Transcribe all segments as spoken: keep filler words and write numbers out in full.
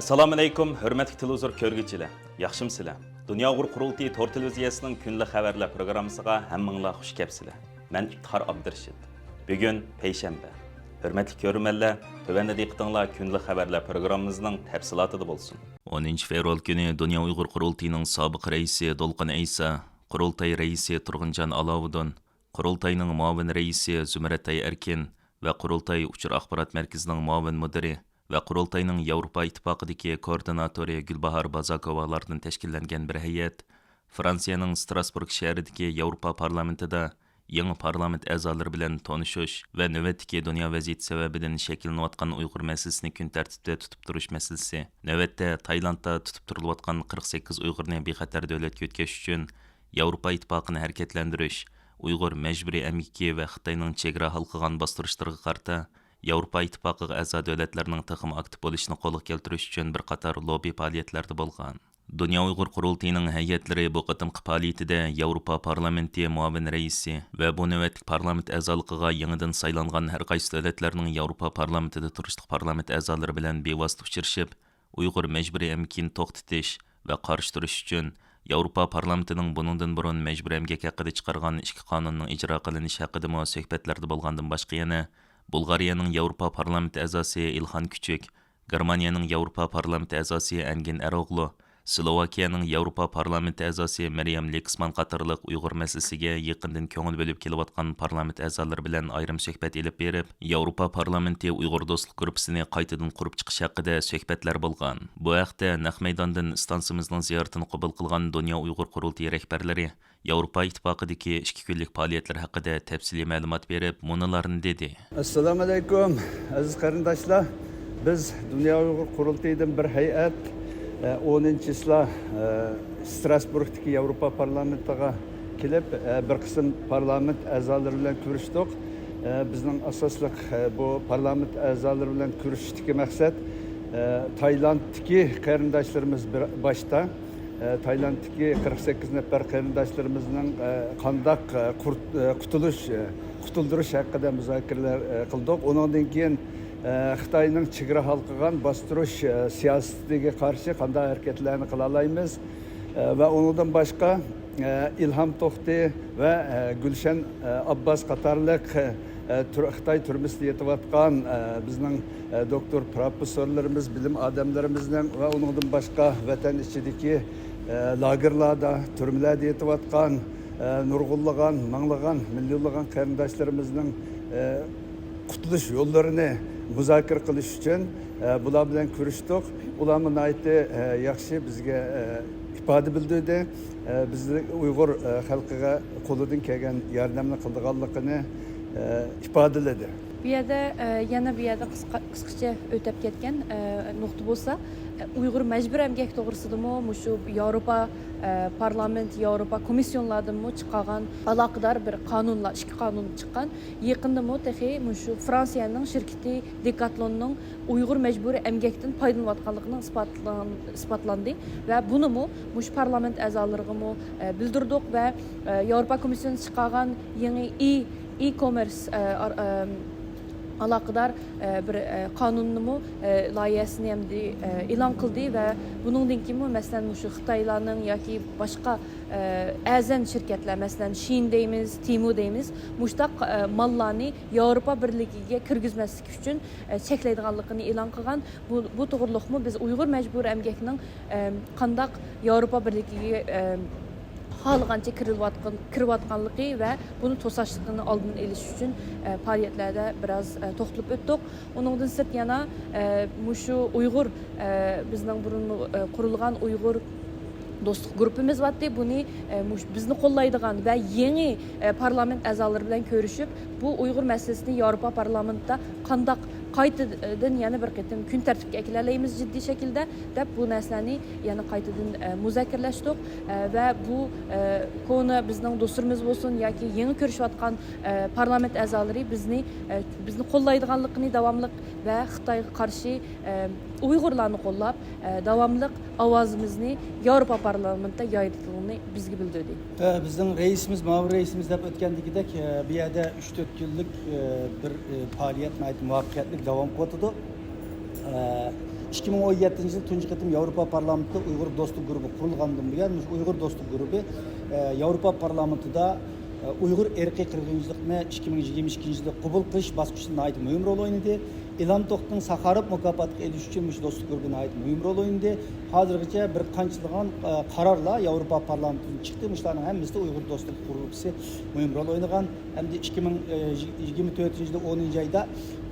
ئەسسالامۇئەلەيكۇم، ھۆرمەتلىك تېلېۋىزور كۆرگۈچىلەر، ياخشىمۇسىلەر؟ دۇنيا ئۇيغۇر قۇرۇلتىيى تور تېلېۋىزىيەسىنىڭ كۈندىلىك خەۋەرلەر پروگراممىسىغا ھەممىڭلار خۇش كەپسىلەر. مەن ئىپتىخار ئابدۇرېشىت. بۈگۈن پەيشەنبە. ھۆرمەتلىك كۆرۈرمەنلەر، تۆۋەندە دىققىتىڭلار كۈندىلىك خەۋەرلەر پروگراممىمىزنىڭ تەپسىلاتىدا بولسۇن. ئونىنچى فېۋرال كۈنى دۇنيا ئۇيغۇر قۇرۇلتىيىنىڭ سابىق رەئىسى دولقۇن ئەيسا، قۇرۇلتاي رەئىسى تۇرغۇنجان ئالاۋۇدۇن، قۇرۇلتاينىڭ مۇئاۋىن رەئىسى زۇمرەتئاي ئەركىن ۋە قۇرۇلتاي ئۇچۇر ئاخبارات مەركىزىنىڭ مۇئاۋىن مۇدىرى ۋە قۇرۇلتاينىڭ ياۋروپا ئىتتىپاقىدىكى كوئوردىناتورى گۈلباھار بازاكوۋالاردىن تەشكىللەنگەن بىر ھەيئەت فرانسىيەنىڭ ستراسبۇرگ شەھىرىدىكى ياۋروپا پارلامېنتىدا يېڭى پارلامېنت ئەزالىرى بىلەن تونۇشۇش ۋە نۆۋەتتىكى دۇنيا ۋەزىيىتى سەۋەبىدىن شەكىللىنىۋاتقان ئۇيغۇر مەسىلىسىنى كۈن تەرتىپتە تۇتۇپ تۇرۇش مەسىلىسى، نۆۋەتتە تايلاندتا تۇتۇپ تۇرۇلۇۋاتقان قىرىق سەككىز ئۇيغۇرنى بىخەتەر دۆلەتكە يۆتكەش ئۈچۈن ياۋروپا ئىتتىپاقىنى ھەرىكەتلەندۈرۈش، ئۇيغۇر مەجبۇرىي ئەمگىكى ۋە خىتاينىڭ چېگرا ھالقىغان باستۇرۇشلىرىغا قارىتا ياۋروپا ئىتتىپاقىغا ئەزا دۆلەتلەرنىڭ تېخىمۇ ئاكتىپ بولۇشىنى قولغا كەلتۈرۈش ئۈچۈن بىر قاتار لوببى پائالىيەتلەردە بولغان. دۇنيا ئۇيغۇر قۇرۇلتىيىنىڭ ھەيئەتلىرى بۇ قېتىمقى پائالىيىتىدە ياۋروپا پارلامېنتى مۇئاۋىن رەئىسى ۋە بۇ نۆۋەتلىك پارلامېنت ئەزالىقىغا يېڭىدىن سايلانغان ھەر قايسى دۆلەتلەرنىڭ ياۋروپا پارلامېنتىدا تۇرۇشلۇق پارلامېنت ئەزالىرى بىلەن بىۋاسىتە ئۇچرىشىپ، ئۇيغۇر مەجبۇرىي ئەمگىكىنى توختىتىش ۋە قارشى تۇرۇش ئۈچۈن ياۋروپا پارلامېنتىنىڭ بۇنىڭدىن بۇرۇن مەجبۇرىي ئەمگەك ھەققىدە چىقارغان ئىككى قانۇننىڭ ئىجرا قىلىنىشى ھەققىدىمۇ سۆھبەتلەردە بولغاندىن باشقا يەنە بۇلغارىيەنىڭ ياۋروپا پارلامېنت ئەزاسى ئىلخان كۈچۈك، گېرمانىيەنىڭ ياۋروپا پارلامېنت ئەزاسى ئەنگىن ئەروغلۇ، سلوۋاكىيەنىڭ ياۋروپا پارلامېنت ئەزاسى مېريەم لېكسمان قاتارلىق ئۇيغۇر مەسىلىسىگە يېقىندىن كۆڭۈل بۆلۈپ كېلىۋاتقان پارلامېنت ئەزالىرى بىلەن ئايرىم سۆھبەت ئېلىپ بېرىپ، ياۋروپا پارلامېنتى ئۇيغۇر دوستلۇق گۇرۇپپىسىنى قايتىدىن قۇرۇپ چىقىش ھەققىدە سۆھبەتلەر بولغان. بۇ ھەقتە نەق مەيداندىن ئىستانسىمىزنىڭ زىيارىتىنى قوبۇل قىلغان دۇنيا ئۇيغۇر قۇرۇلتىيى رەھبەرلىرى ياۋروپا ئىتتىپاقىدىكى ئىككى كۈنلۈك پائالىيەتلەر ھەققىدە تەپسىلىي مەلۇمات بېرىپ، مۇنۇلارنى دېدى. ئەسسالامۇ ئەلەيكۇم، ئەزىز قېرىنداشلار. بىز دۇنيا ئۇيغۇر قۇرۇلتىيىدىن بىر ھەيئەت، ئە، ئونىنچى چىسلا، ئە، ستراسبۇرگتىكى ياۋروپا پارلامېنتىغا كېلىپ، ئە، بىر قىسىم پارلامېنت ئەزالىرى بىلەن كۆرۈشتۇق. ئە، بىزنىڭ ئاساسلىق، ئە، بۇ پارلامېنت ئەزالىرى بىلەن كۆرۈشۈشتىكى مەقسەت، ئە، تايلاندتىكى قېرىنداشلىرىمىز بىر باشتا، ئە، تايلاندتىكى قىرىق سەككىز نەپەر قېرىنداشلىرىمىزنىڭ، ئە، قانداق، ئە، قۇرت-، ئە، قۇتۇلۇش، ئە، قۇتۇلدۇرۇش ھەققىدە مۇزاكىرىلەر، ئە، قىلدۇق. ئۇنىڭدىن كېيىن، ئە، خىتاينىڭ چېگرا ھالقىغان باستۇرۇش، ئە، سىياسىتىگە قارشى قانداق ھەرىكەتلەرنى قىلالايمىز؟ ئە، ۋە ئۇنىڭدىن باشقا، ئە، ئىلھام توختى ۋە، ئە، گۈلشەن، ئە، ئابباس قاتارلىق، ئە، تۈر-، خىتاي تۈرمىسىدە يېتىۋاتقان، ئە، بىزنىڭ، ئە، دوكتور پروفېسسورلىرىمىز، بىلىم ئادەملىرىمىزنىڭ ۋە ئۇنىڭدىن باشقا ۋەتەن ئىچىدىكى، ئە، لاگېرلاردا، تۈرمىلەردە يېتىۋاتقان، ئە، نۇرغۇنلىغان، مىڭلىغان، مىليونلىغان قېرىنداشلىرىمىزنىڭ، ئە، قۇتۇلۇش يوللىرىنى مۇزاكىرە قىلىش ئۈچۈن، ئە، بۇلار بىلەن كۆرۈشتۇق. ئۇلارمۇ ناھايىتى، ئە، ياخشى بىزگە، ئە، ئىپادە بىلدۈردى. ئە، بىز ئۇيغۇر، ئە، خەلقىگە قولىدىن كەلگەن ياردەمنى قىلىدىغانلىقىنى، ئە، ئىپادىلىدى. بۇ يەردە، ئە، يەنە بۇ يەردە قىسقا-، قىسقىچە ئۆتۈپ كەتكەن، ئە، نۇقتا بولسا، ئە، ئۇيغۇر مەجبۇرىي ئەمگەك توغرىسىدىمۇ مۇشۇ ياۋروپا، ئە، پارلامېنت، ياۋروپا كومىسسىيونلاردىنمۇ چىقارغان ئالاقىدار بىر قانۇنلار، ئىككى قانۇن چىققان. يېقىندىمۇ تېخى مۇشۇ فرانسىيەنىڭ شىركىتى دېكاتلوننىڭ ئۇيغۇر مەجبۇرىي ئەمگەكتىن پايدىلىنىۋاتقانلىقىنىڭ ئىسپاتلان-، ئىسپاتلاندى ۋە بۇنىمۇ مۇشۇ پارلامېنت ئەزالىرىغىمۇ، ئە، بىلدۈردۇق ۋە، ئە، ياۋروپا كومىسسىيونى چىقارغان يېڭى ئى، ئى-كومېرس، ئە، ئار-، ئە، ئالاقىدار، ئە، بىر، ئە، قانۇننىمۇ، ئە، لايىھەسىنى ئەمدى، ئە، ئېلان قىلدى ۋە بۇنىڭدىن كېيىنمۇ، مەسىلەن، مۇشۇ خىتايلارنىڭ ياكى باشقا، ئە، ئەرزان شىركەتلەر، مەسىلەن، شىن دەيمىز، تېمۇ دەيمىز، مۇشتاق، ئە، ماللارنى ياۋروپا بىرلىكىگە كىرگۈزمەسلىك ئۈچۈن، ئە، چەكلەيدىغانلىقىنى ئېلان قىلغان. بۇ، بۇ توغرۇلۇقمۇ بىز ئۇيغۇر مەجبۇرىي ئەمگەكنىڭ، ئە، قانداق ياۋروپا بىرلىكىگە، ئە، خالىغانچە كىرىلىۋاتقان، كىرىۋاتقانلىقى ۋە بۇنى توساشلىقىنى ئالدىنى ئېلىش ئۈچۈن، ئە، پائالىيەتلەردە بىراز، ئە، توختىلىپ ئۆتتۇق. ئۇنىڭدىن سىرت يەنە، ئە، مۇشۇ ئۇيغۇر، ئە، بىزنىڭ بۇرۇن، ئە، قۇرۇلغان ئۇيغۇر دوستلۇق گۇرۇپپىمىز بارتتى. بۇنى، ئە، مۇش-، بىزنى قوللايدىغان ۋە يېڭى، ئە، پارلامېنت ئەزالىرى بىلەن كۆرۈشۈپ، بۇ ئۇيغۇر مەسىلىسىنى ياۋروپا پارلامېنتىدا قانداق قايتىدىن يەنە بىر قېتىم كۈن تەرتىپكە ئەكېلەلەيمىز جىددىي شەكىلدە دەپ، بۇ نەرسىلەرنى يەنە قايتىدىن، ئە، مۇزاكىرىلەشتۇق. ئە، ۋە بۇ، ئە، كونا بىزنىڭ دوستلىرىمىز بولسۇن ياكى يېڭى كۆرۈشۈۋاتقان، ئە، پارلامېنت ئەزالىرى بىزنى، ئە، بىزنى قوللايدىغانلىقىنى داۋاملىق ۋە خىتايغا قارشى، ئە، ئۇيغۇرلارنى قوللاپ، ئە، داۋاملىق ئاۋازىمىزنى ياۋروپا پارلامېنتىدا يايرىتىدىغىنىنى بىزگە بىلدۈردى. ئە، بىزنىڭ رەئىسىمىز، مۇئاۋىن رەئىسىمىز دەپ ئۆتكەندىكىدەك، ئە، بۇ يەردە ئۈچ تۆت كۈنلۈك، ئە، بىر، ئە، پائالىيەت ناھايىتى مۇۋەپپەقىيەتلىك داۋام قىلىۋاتىدۇ. ئە، ئىككى مىڭ ئون يەتتىنچى يىل تۇنجى قېتىم ياۋروپا پارلامېنتىدا ئۇيغۇر دوستلۇق گۇرۇپپا قۇرۇلغاندىن بۇيان، مۇشۇ ئۇيغۇر دوستلۇق گۇرۇپپا، ئە، ياۋروپا پارلامېنتىدا، ئە، ئۇيغۇر ئىرقىي قىرغىنچىلىقنى ئىككى مىڭ يىگىرمە ئىككىنچى يىلى قوبۇل قىلىش باسقۇچىدا ناھايىتى مۇھىم رول ئوينىدى. ئىلھام توختىنىڭ ساخاروف مۇكاپاتىغا ئېرىشىش ئۈچۈن مۇشۇ دوستلۇق گۇرۇپپا ناھايىتى مۇھىم رول ئوينىدى. ھازىرغىچە بىر قانچىلىغان، ئە، قارارلار ياۋروپا پارلامېنتىدىن چىقتى. مۇشۇلارنىڭ ھەممىسىدە ئۇيغۇر دوستلۇق گۇرۇپپىسى مۇھىم رول ئوينىغان. ھەمدە ئىككى مىڭ يىگىرمە تۆتىنچى يىلى ئونىنچى ئايدا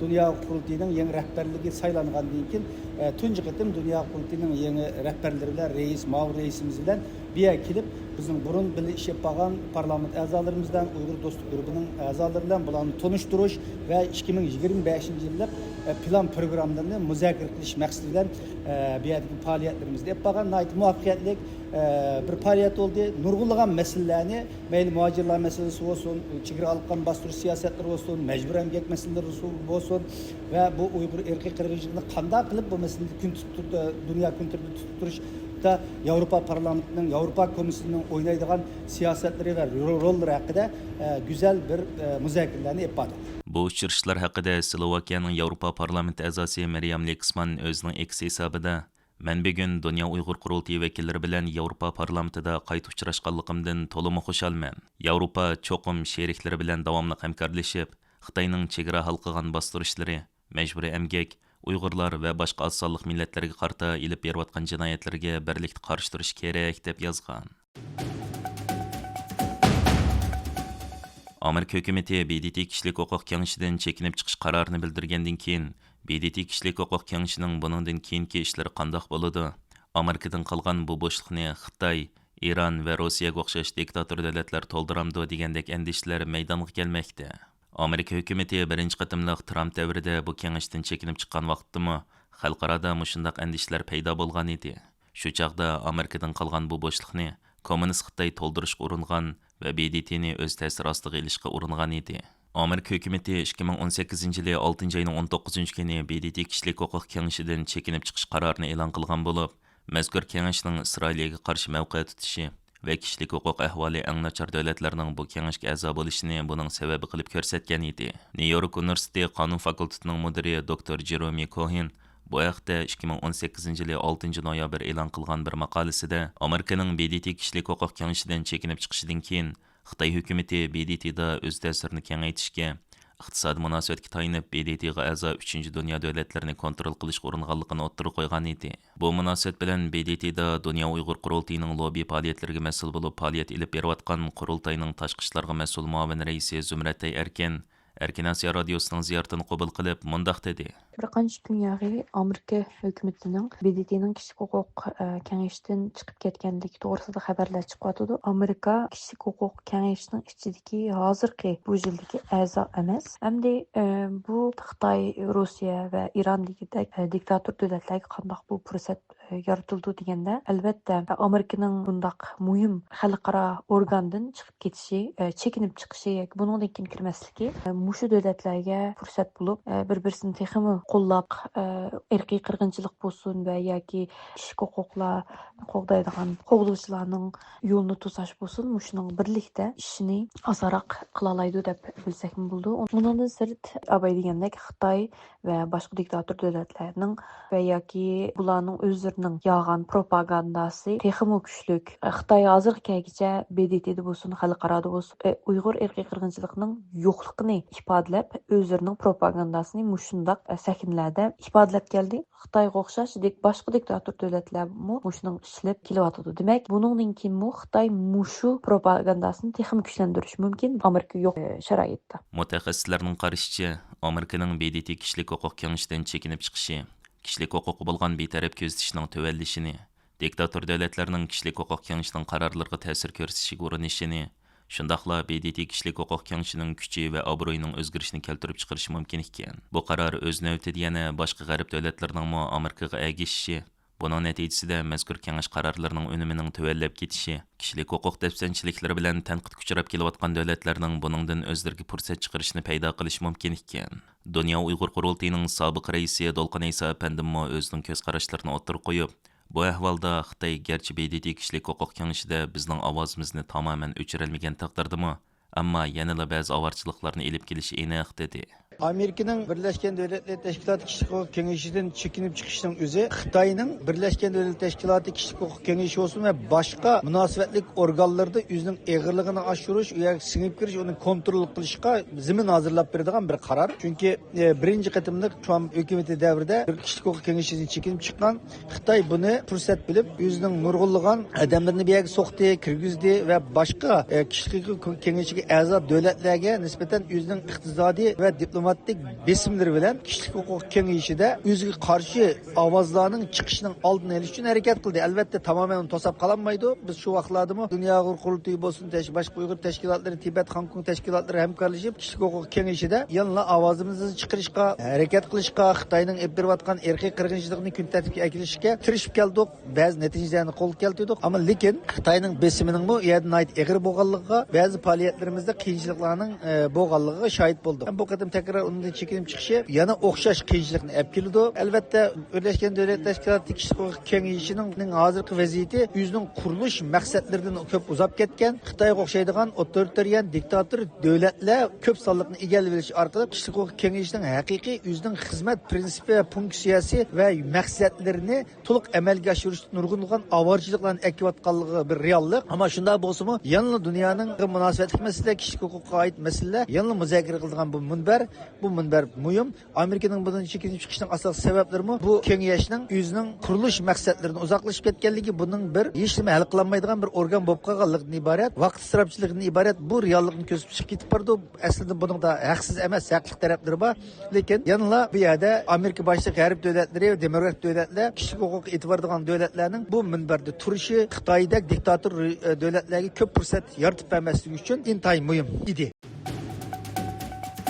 دۇنيا قۇرۇلتىيىنىڭ يېڭى رەھبەرلىكى سايلانغاندىن كېيىن، ئە، تۇنجى قېتىم دۇنيا قۇرۇلتىيىنىڭ يېڭى رەھبەرلىرى بىلەن رەئىس، مۇئاۋىن رەئىسىمىز بىلەن بۇ يەرگە كېلىپ، بىزنىڭ بۇرۇن بىللە ئىش ئېلىپ بارغان پارلامېنت ئەزالىرىمىز بىلەن، ئۇيغۇر دوستلۇق گۇرۇپپىنىڭ ئەزالىرى بىلەن بۇلارنى تونۇشتۇرۇش ۋە ئىككى مىڭ يىگىرمە بەشىنچى يىللىق، ئە، پىلان پروگراممىلىرىنى مۇزاكىرە قىلىش مەقسىتى بىلەن، ئە، بۇ يەردىكى پائالىيەتلىرىمىزنى ئېلىپ بارغان ناھايىتى مۇۋەپپەقىيەتلىك، ئە، بىر پائالىيەت بولدى. نۇرغۇنلىغان مەسىلىلەرنى، مەيلى مۇھاجىرلار مەسىلىسى بولسۇن، چېگرا ھالقىنى باستۇرۇش سىياسەتلىرى بولسۇن، مەجبۇرىي ئەمگەك مەسىلىلىرى بولسۇن ۋە بۇ ئۇيغۇر ئىرقىي قىرغىنچىلىقىنى قانداق قىلىپ بۇ مەسىلىنى كۈن تۇتۇپ، دۇنيا كۈن تەرتىپىدە تۇتۇپ تۇرۇشتا ياۋروپا پارلامېنتىنىڭ، ياۋروپا كومىسسىيىسىنىڭ ئوينايدىغان سىياسەتلىرى ۋە روللىرى ھەققىدە، ئە، گۈزەل بىر، ئە، مۇزاكىرىلەرنى ئېلىپ باردۇق. بۇ ئۇچرىشىشلار ھەققىدە سلوۋاكىيەنىڭ ياۋروپا پارلامېنت ئەزاسى مىريام لېكسمان ئۆزىنىڭ ئېكس ھېسابىدا، مەن بۈگۈن دۇنيا ئۇيغۇر قۇرۇلتىيى ۋەكىللىرى بىلەن ياۋروپا پارلامېنتىدا قايتا ئۇچراشقانلىقىمدىن تولىمۇ خۇشالمەن. ياۋروپا چوقۇم شېرىكلىرى بىلەن داۋاملىق ھەمكارلىشىپ، خىتاينىڭ چېگرا ھالقىغان باستۇرۇشلىرى، مەجبۇرىي ئەمگەك، ئۇيغۇرلار ۋە باشقا ئاز سانلىق مىللەتلەرگە قارىتا ئېلىپ بېرىۋاتقان جىنايەتلىرىگە بىرلىكتە قارشى تۇرۇش كېرەك، دەپ يازغان. ئامېرىكا ھۆكۈمىتى ب د ت كىشىلىك ھوقۇق كېڭىشىدىن چېكىنىپ چىقىش قارارىنى بىلدۈرگەندىن كېيىن، ب د ت كىشىلىك ھوقۇق كېڭىشىنىڭ بۇنىڭدىن كېيىنكى ئىشلىرى قانداق بولىدۇ؟ ئامېرىكىدىن قالغان بۇ بوشلۇقنى خىتاي، ئىران ۋە روسىيەگە ئوخشاش دىكتاتور دۆلەتلەر تولدۇرامدۇ دېگەندەك ئەندىشىلەر مەيدانغا كەلمەكتە. ئامېرىكا ھۆكۈمىتى بىرىنچى قېتىملىق ترامپ دەۋرىدە بۇ كېڭەشتىن چېكىنىپ چىققان ۋاقىتتىمۇ، خەلقئارادا مۇشۇنداق ئەندىشىلەر پەيدا بولغان ئىدى. شۇ چاغدا ئامېرىكىدىن قالغان بۇ بوشلۇقنى كوممۇنىست خىتاي تولدۇرۇشقا ئۇرۇنغان ۋە ب د ت نى ئۆز تەسىرى ئاستىغا ئېلىشقا ئۇرۇنغان ئىدى. ئامېرىكا ھۆكۈمىتى ئىككى مىڭ ئون سەككىزىنچى يىلى ئالتىنچى ئاينىڭ ئون توققۇزىنچى كۈنى ب د ت كىشىلىك ھوقۇق كېڭىشىدىن چېكىنىپ چىقىش قارارىنى ئېلان قىلغان بولۇپ، مەزكۇر كېڭەشنىڭ ئىسرائىلىيەگە قارشى مەۋقە تۇتۇشى ۋە كىشىلىك ھوقۇق ئەھۋالى ئەڭ ناچار دۆلەتلەرنىڭ بۇ كېڭەشكە ئەزا بولۇشىنى بۇنىڭ سەۋەبى قىلىپ كۆرسەتكەن ئىدى. نيۇ يورك ئۇنىۋېرسىتېتى قانۇن فاكۇلتېتىنىڭ مۇدىرى دوكتور جېرومى كوھېن بۇ ھەقتە ئىككى مىڭ ئون سەككىزىنچى يىلى ئالتىنچى نويابىر ئېلان قىلغان بىر ماقالىسىدە، ئامېرىكىنىڭ ب د ت كىشىلىك ھوقۇق كېڭىشىدىن چېكىنىپ چىقىشىدىن كېيىن، خىتاي ھۆكۈمىتى ب د ت دا ئۆز تەسىرىنى كېڭەيتىشكە، ئىقتىسادىي مۇناسىۋەتكە تايىنىپ، ب د ت غا ئەزا ئۈچىنچى دۇنيا دۆلەتلىرىنى كونترول قىلىشقا ئۇرۇنغانلىقىنى ئوتتۇرىغا قويغان ئىدى. بۇ مۇناسىۋەت بىلەن ب د ت دا دۇنيا ئۇيغۇر قۇرۇلتىيىنىڭ لوببى پائالىيەتلىرىگە مەسئۇل بولۇپ پائالىيەت ئېلىپ بېرىۋاتقان قۇرۇلتاينىڭ تاشقى ئىشلارغا مەسئۇل مۇئاۋىن رەئىسى زۇمرەتەي ئەركىن ئەركىن ئاسىيا رادىيوسىنىڭ زىيارىتىنى قوبۇل قىلىپ، مۇنداق دېدى. بىر قانچە كۈن ياغى ئامېرىكا ھۆكۈمىتىنىڭ ب د ت نىڭ كىشىلىك ھوقۇق، ئە، كېڭىشىدىن چىقىپ كەتكەنلىكى توغرىسىدا خەۋەرلەر چىقىۋاتىدۇ. ئامېرىكا كىشىلىك ھوقۇق كېڭىشىنىڭ ئىچىدىكى ھازىرقى بۇ يىلدىكى ئەزا ئەمەس. ئەمدى، ئە، بۇ خىتاي، روسىيە ۋە ئىران دېگۈدەك، ئە، دىكتاتور دۆلەتلەرگە قانداق بۇ پۇرسەت يارىتىلىدۇ دېگەندە، ئەلۋەتتە، ئامېرىكىنىڭ بۇنداق مۇھىم خەلقئارا ئورگاندىن چىقىپ كېتىشى، ئە، چېكىنىپ چىقىشى ياكى بۇنىڭدىن كېيىن كىرمەسلىكى، ئە، مۇشۇ دۆلەتلەرگە پۇرسەت بولۇپ، ئە، بىر-بىرسىنى تېخىمۇ قوللاپ، ئە، ئىرقىي قىرغىنچىلىق بولسۇن ۋە ياكى كىشىلىك ھوقۇقلارنى قوغدايدىغان قوغدىغۇچىلارنىڭ يولىنى توساش بولسۇن، مۇشۇنىڭ بىرلىكتە ئىشىنى ئاسانراق قىلالايدۇ دەپ بىلسەكمۇ بولىدۇ. ئۇنىڭدىن سىرت، ئاباي دېگەندەك، خىتاي ۋە باشقا دىكتاتور دۆلەتلەرنىڭ ۋە ياكى بۇلارنىڭ ئۆزلىرىنىڭ يالغان پروپاگانداسى تېخىمۇ كۈچلۈك. خىتاي ھازىرغا كەلگۈچە ب د ت دا بولسۇن، خەلقئارادا بولسۇن، ئۇيغۇر ئىرقىي قىرغىنچىلىقىنىڭ يوقلۇقىنى ئىپادىلەپ، ئۆزلىرىنىڭ پروپاگانداسىنى مۇشۇنداق سەھنىلەردە ئىپادىلەپ كەلدى. خىتايغا ئوخشاش دىك-، باشقا دىكتاتور دۆلەتلەرمۇ مۇشۇنىڭ ئىشلەپ كېلىۋاتىدۇ. دېمەك، بۇنىڭدىن كېيىنمۇ خىتاي مۇشۇ پروپاگانداسىنى تېخىمۇ كۈچلەندۈرۈشى مۇمكىن، ئامېرىكا يوق، ئە، شارائىتتا. مۇتەخەسسىسلەرنىڭ قارىشىچە، ئامېرىكىنىڭ ب د ت كىشىلىك ھوقۇق كېڭىشىدىن چېكىنىپ چىقىشى، كىشىلىك ھوقۇققا بولغان بىتەرەپ كۆزىتىشنىڭ تۆۋەنلىشىنى، دىكتاتور دۆلەتلەرنىڭ كىشىلىك ھوقۇق كېڭىشىنىڭ قارارلىرىغا تەسىر كۆرسىتىشىگە ئۇرۇنۇشىنى، شۇنداقلا ب د ت كىشىلىك ھوقۇق كېڭىشىنىڭ كۈچى ۋە ئابرۇيىنىڭ ئۆزگىرىشىنى كەلتۈرۈپ چىقىرىشى مۇمكىن ئىكەن. بۇ قارار ئۆز نۆۋىتىدە يەنە باشقا غەرب دۆلەتلىرىنىڭمۇ ئامېرىكىغا ئەگىشىشى، بۇنىڭ نەتىجىسىدە مەزكۇر كېڭەش قارارلىرىنىڭ ئۈنۈمىنىڭ تۆۋەنلەپ كېتىشى، كىشىلىك ھوقۇق دەپسەندىچىلىكلىرى بىلەن تەنقىدكە ئۇچراپ كېلىۋاتقان دۆلەتلەرنىڭ بۇنىڭدىن ئۆزلىرىگە پۇرسەت چىقىرىشىنى پەيدا قىلىشى مۇمكىن ئىكەن. دۇنيا ئۇيغۇر قۇرۇلتىيىنىڭ سابىق رەئىسى دولقۇن ئەيسا ئەپەندىممۇ ئۆزىنىڭ كۆز قاراشلىرىنى ئوتتۇرىغا قويۇپ، بۇ ئەھۋالدا خىتاي گەرچە ب د ت كىشىلىك ھوقۇق كېڭىشىدە بىزنىڭ ئاۋازىمىزنى تامامەن ئۆچۈرەلمىگەن تەقدىردىمۇ، ئەمما يەنىلا بەزى ئاۋارىچىلىقلارنى ئېلىپ كېلىشى ئېنىق، دېدى. ئامېرىكىنىڭ بىرلەشكەن دۆلەتلەر تەشكىلاتى كىشىلىك ھوقۇق كېڭىشىدىن چېكىنىپ چىقىشنىڭ ئۆزى خىتاينىڭ بىرلەشكەن دۆلەتلەر تەشكىلاتى كىشىلىك ھوقۇق كېڭىشى بولسۇن ۋە باشقا مۇناسىۋەتلىك ئورگانلىرىدا ئۆزىنىڭ ئېغىرلىقىنى ئاشۇرۇش، ئۇ يەرگە سىڭىپ كىرىش، ئۇنى كونترول قىلىشقا زېمىن ھازىرلاپ بېرىدىغان بىر قارار. چۈنكى، ئە، بىرىنچى قېتىملىق ترامپ ھۆكۈمىتى دەۋرىدە بىر كىشىلىك ھوقۇق كېڭىشىدىن چېكىنىپ چىققان. خىتاي بۇنى پۇرسەت بىلىپ، ئۆزىنىڭ نۇرغۇنلىغان ئادەملىرىنى بۇ يەرگە سوقتى، كىرگۈزدى ۋە باشقا، ئە، كىشىلىك ھوقۇق كېڭىشىگە ئەزا دۆلەتلەرگە نىسبەتەن ئۆزىنىڭ ئىقتىسادىي ۋە دىپلوماتىك بېسىملىرى بىلەن كىشىلىك ھوقۇق كېڭىشىدە ئۆزىگە قارشى ئاۋازلارنىڭ چىقىشىنىڭ ئالدىنى ئېلىش ئۈچۈن ھەرىكەت قىلدى. ئەلۋەتتە، تامامەن ئۇنى توساپ قالالمايدۇ. بىز شۇ ۋاقىتلاردىمۇ دۇنيا ئۇيغۇر قۇرۇلتىيى بولسۇن، تەش-، باشقا ئۇيغۇر تەشكىلاتلىرى، تىبەت، خاڭكوڭ تەشكىلاتلىرى ھەمكارلىشىپ، كىشىلىك ھوقۇق كېڭىشىدە يەنىلا ئاۋازىمىزنى چىقىرىشقا، ھەرىكەت قىلىشقا، خىتاينىڭ ئېلىپ بېرىۋاتقان ئىرقىي قىرغىنچىلىقنى كۈن تەرتىپكە ئەكېلىشكە تىرىشىپ كەلدۇق. بەزى نەتىجىلەرنى قولغا كەلتۈردۇق. ئەمما لېكىن خىتاينىڭ بېسىمىنىڭمۇ ئۇ يەردە ناھايىتى ئېغىر بولغانلىقىغا، بەزى پائالىيەتلىرىمىزدە قىيىنچىلىقلارنىڭ، ئە، بولغانلىقىغا شاھىت بولدۇق. بۇ قېتىم تەكرار ئۇنىڭدىن چېكىنىپ چىقىشى يەنە ئوخشاش قىيىنچىلىقنى ئەپ كېلىدۇ. ئەلۋەتتە، بىرلەشكەن دۆلەتلەر تەشكىلاتى كىشىلىك ھوقۇق كېڭىشىنىڭ ھازىرقى ۋەزىيىتى ئۆزىنىڭ قۇرۇلۇش مەقسەتلىرىدىن كۆپ ئۇزاپ كەتكەن، خىتايغا ئوخشايدىغان ئوتتۇرا تەرەيەن دىكتاتور دۆلەتلەر كۆپ سانلىقنى ئىگىلىۋېلىش ئارقىلىق كىشىلىك ھوقۇق كېڭىشىنىڭ ھەقىقىي ئۆزىنىڭ خىزمەت پىرىنسىپى ۋە فۇنكسىيەسى ۋە مەقسەتلىرىنى تولۇق ئەمەلگە ئاشۇرۇشتا نۇرغۇنلىغان ئاۋارىچىلىقلارنى ئەكىۋاتقانلىقى بىر رېئاللىق. ئەمما شۇنداق بولسىمۇ، يەنىلا دۇنيانىڭ مۇناسىۋەتلىك مەسىلە، كىشىلىك ھوقۇققا ئائىت مەسىلىلەر يەنىلا مۇزاكىرە قىلىدىغان بۇ مۇنبەر، بۇ مۇنبەر مۇھىم. ئامېرىكىنىڭ بۇنىڭدىن چېكىنىپ چىقىشىنىڭ ئاساسلىق سەۋەبلىرىمۇ بۇ كېڭەشنىڭ ئۆزىنىڭ قۇرۇلۇش مەقسەتلىرىدىن ئۇزاقلىشىپ كەتكەنلىكى، بۇنىڭ بىر ھېچنېمە ھەل قىلالمايدىغان بىر ئورگان بولۇپ قالغانلىقىدىن ئىبارەت، ۋاقىت ئىسراپچىلىقىدىن ئىبارەت بۇ رېئاللىقنى كۆرسىتىپ چىقىپ كېتىپ بارىدۇ. ئەسلىدە بۇنىڭدا ھەقسىز ئەمەس، ھەقلىق تەرەپلىرى بار. لېكىن يەنىلا بۇ يەردە ئامېرىكا باشلىق غەرب دۆلەتلىرى، دېموكرات دۆلەتلەر كىشىلىك ھوقۇققا ئېتىبار بېرىدىغان دۆلەتلەرنىڭ بۇ مۇنبەردە تۇرۇشى خىتايدەك دىكتاتور، ئە، دۆلەتلەرگە كۆپ پۇرسەت يارىتىپ بەرمەسلىكى ئۈچۈن ئىنتايىن مۇھىم ئىدى.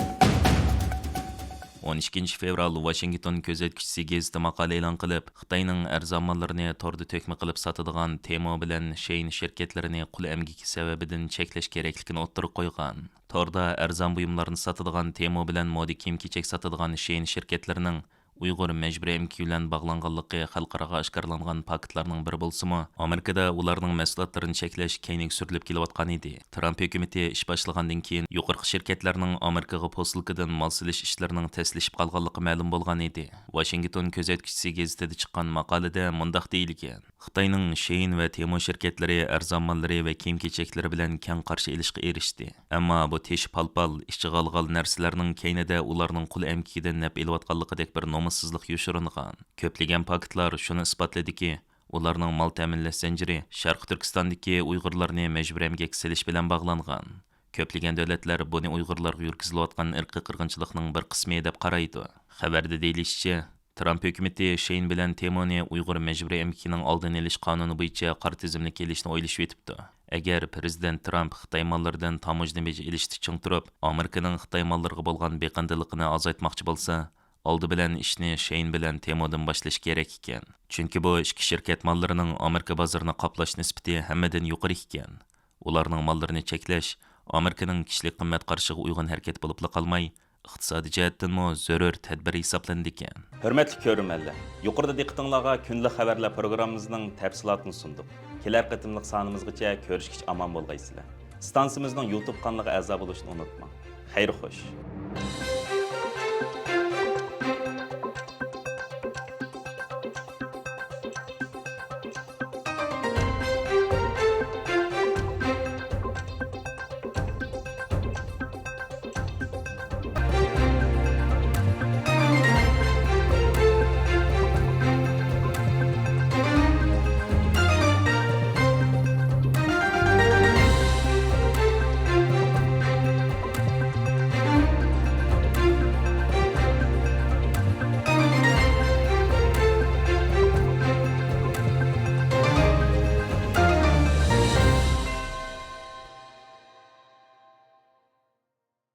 ئون ئىككىنچى فېۋرال ۋاشىنگتون كۆزەتكۈچىسى گېزىتى ماقالە ئېلان قىلىپ، خىتاينىڭ ئەرزان ماللىرىنى توردا تۆكمە قىلىپ ساتىدىغان تېمو بىلەن شېيىن شىركەتلىرىنى قۇل ئەمگىكى سەۋەبىدىن چەكلەش كېرەكلىكىنى ئوتتۇرىغا قويغان. توردا ئەرزان بۇيۇملارنى ساتىدىغان تېمو بىلەن مودا كىيىم-كېچەك ساتىدىغان شېيىن شىركەتلىرىنىڭ ئۇيغۇر مەجبۇرىي ئەمگىكى بىلەن باغلانغانلىقى خەلقئاراغا ئاشكارىلانغان پاكىتلارنىڭ بىرى بولسىمۇ، ئامېرىكىدا ئۇلارنىڭ مەھسۇلاتلىرىنى چەكلەش كەينىگە سۈرۈلۈپ كېلىۋاتقان ئىدى. ترامپ ھۆكۈمىتى ئىش باشلىغاندىن كېيىن، يۇقىرىقى شىركەتلەرنىڭ ئامېرىكىغا پوسۇلكىدىن مال سېلىش ئىشلىرىنىڭ تەسلىشىپ قالغانلىقى مەلۇم بولغان ئىدى. ۋاشىنگتون كۆزەتكۈچىسى گېزىتىدە چىققان ماقالىدە مۇنداق دېيىلگەن: خىتاينىڭ شېيىن ۋە تېمو شىركەتلىرى ئەرزان ماللىرى ۋە كىيىم-كېچەكلىرى بىلەن كەڭ قارشى ئېلىشقا ئېرىشتى. ئەمما بۇ تېشى پال-پال، ئىچى غال-غال نەرسىلەرنىڭ كەينىدە ئۇلارنىڭ قۇل ئەمگىكىدىن نەپ ئېلىۋاتقانلىقىدەك بىر نومۇسسىزلىق يوشۇرۇنغان. كۆپلىگەن پاكىتلار شۇنى ئىسپاتلىدىكى، ئۇلارنىڭ مال تەمىنلەش زەنجىرى شەرقىي تۈركىستاندىكى ئۇيغۇرلارنى مەجبۇرىي ئەمگەككە سېلىش بىلەن باغلانغان. كۆپلىگەن دۆلەتلەر بۇنى ئۇيغۇرلارغا يۈرگۈزۈلۈۋاتقان ئىرقىي قىرغىنچىلىقنىڭ بىر قىسمى دەپ قارايدۇ. خەۋەردە دېيىلىشىچە، ترامپ ھۆكۈمىتى شېيىن بىلەن تېمونى ئۇيغۇر مەجبۇرىي ئەمگىكىنىڭ ئالدىنى ئېلىش قانۇنى بويىچە قارا تىزىملىككە ئېلىشنى ئويلىشىۋېتىپتۇ. ئەگەر پىرېزىدېنت ترامپ خىتاي ماللىرىدىن تاموژنا بېجى ئېلىشتا چىڭ تۇرۇپ، ئامېرىكىنىڭ خىتاي ماللىرىغا بولغان بېقىندىلىقىنى ئازايتماقچى بولسا، ئالدى بىلەن ئىشنى شېيىن بىلەن تېمودىن باشلىشى كېرەك ئىكەن. چۈنكى بۇ ئىككى شىركەت ماللىرىنىڭ ئامېرىكا بازىرىنى قاپلاش نىسبىتى ھەممىدىن يۇقىرى ئىكەن. ئۇلارنىڭ ماللىرىنى چەكلەش ئامېرىكىنىڭ كىشىلىك قىممەت قارىشىغا ئۇيغۇن ھەرىكەت بولۇپلا قالماي، ئىقتىسادىي جەھەتتىنمۇ زۆرۈر تەدبىر ھېسابلىنىدىكەن. ھۆرمەتلىك كۆرۈرمەنلەر، يۇقىرىدا دىققىتىڭلارغا كۈندىلىك خەۋەرلەر پروگراممىمىزنىڭ تەپسىلاتىنى سۇندۇق. كېلەر قېتىملىق سانىمىزغىچە كۆرۈشكىچە ئامان بولغايسىلەر. ئىستانسىمىزنىڭ يۇتۇب قانىلىغا ئەزا بولۇشنى ئۇنتۇماڭ. خەير خوش.